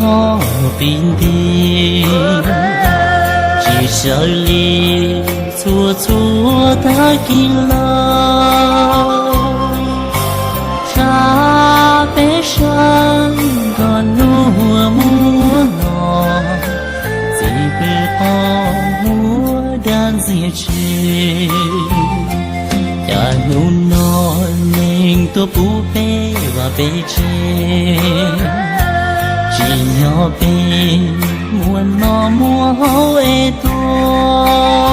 Ob peb nti tsis sawv li txhua txhua tag kis lawm, tshab peb sawv nrog luag muab los, txiv pw qhov muab dag ntxias tseg. Cas hnub no neeg tuaj pub peb vaj peb tsev, tsis yog peb muaj noj muaj haus es tuag,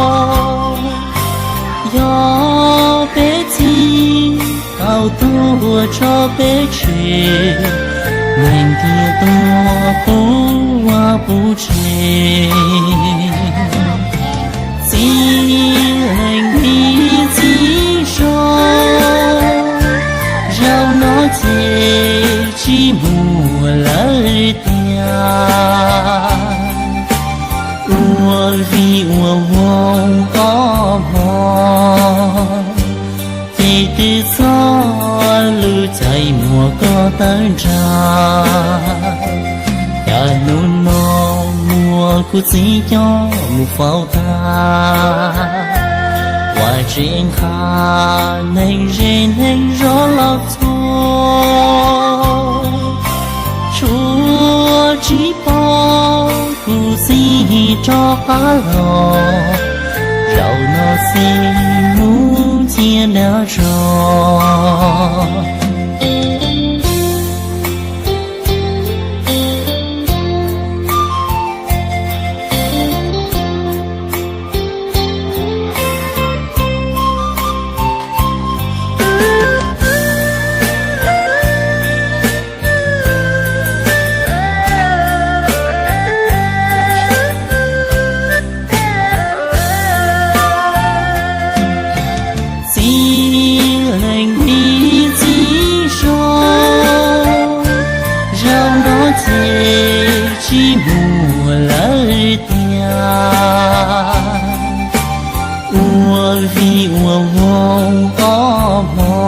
yog peb txiv tau tuag tso peb tseg, neeg thiaj tuag puv vaj puv tsev. Txiv leej txiv so, zaum no ces tsis muaj lawm tiag. Ua vij ua voo ob hmo, ces twb txog lub caij muab koj tawm nrag. Cas hnub no muab kuv txiv coj mus faus tag, ua tsev nqa neeg ze neeg zov los txhua, tshuav tsis pom kuv txiv rov qab los. Zaum no xij mus cia nab zog. Txiv leej txiv so, zaum no ces tsis muaj lawm tiag. Ua vij ua voo ob hmo,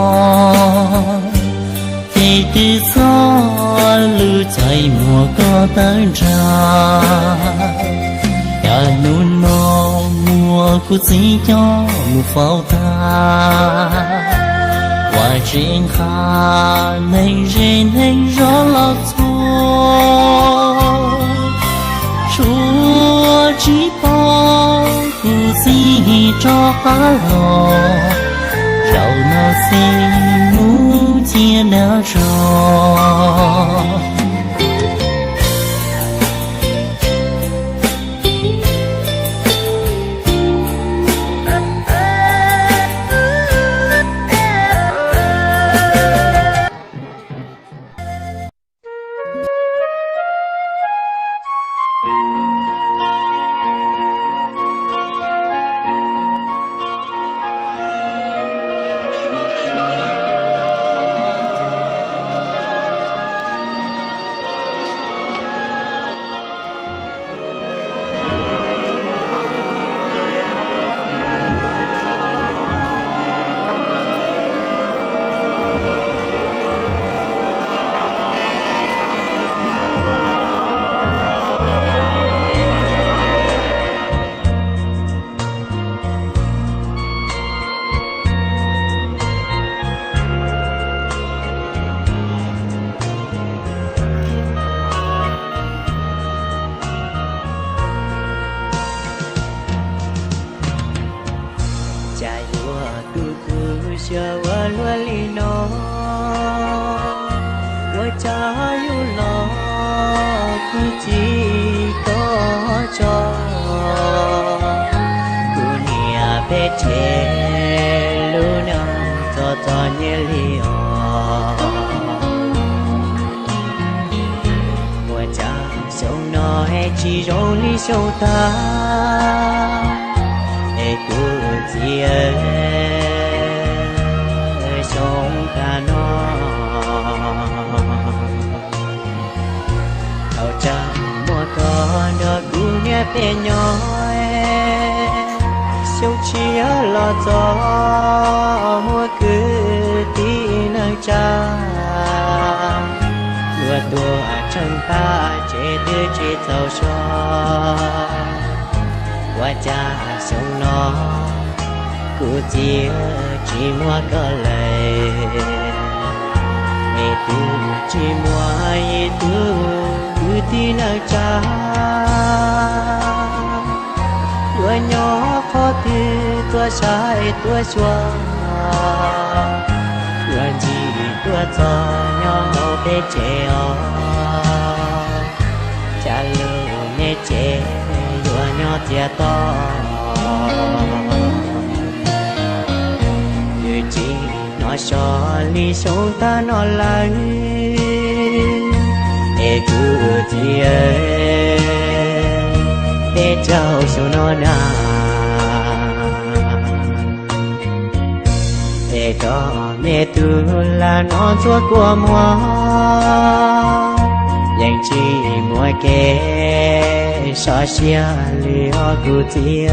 ces twb txog lub caij muab koj tawm nrag. Cas hnub no muab kuv txiv coj mus faus tag, ua tsev nqa neeg ze neeg zov los txhua, tshuav tsis pom kuv txiv rov qab los. Zaum no xij mus cia nab zog. Cas yuav tu tu siab ua luaj li no, ua cas yus los kuj tsis tau tso. Kuv niam peb tseg lub neej txom txom nyem li os. Ua cas xyoo no es tsis zoo li xyoo tag, es kuv txiv xyoo tag no. Thaum tsam muaj koj nrog kuv niam peb nyob, xyoo tshiab los txog muaj kwv tij neej tsa, luag tuaj Npaj tsev twb tsis txaus so, ua cas xyoo no kuv txiv tsis muab koj lawm, es twb tsis muaj ib tug kwv tij neej tsa yuav nyob qhov twg tuaj saib tuaj xyuas, yuav ntxim tuaj txog nyob hauv peb tsev os. Cas lub me tsev yuav nyob txias to, nws tsis hnov so li xyoo tag no lawm. Es kuv txiv, peb caug xyoo no na, es rov me tug lam no ntxuav kua muag, yeej tsis muaj kev sov siab li os kuv txiv.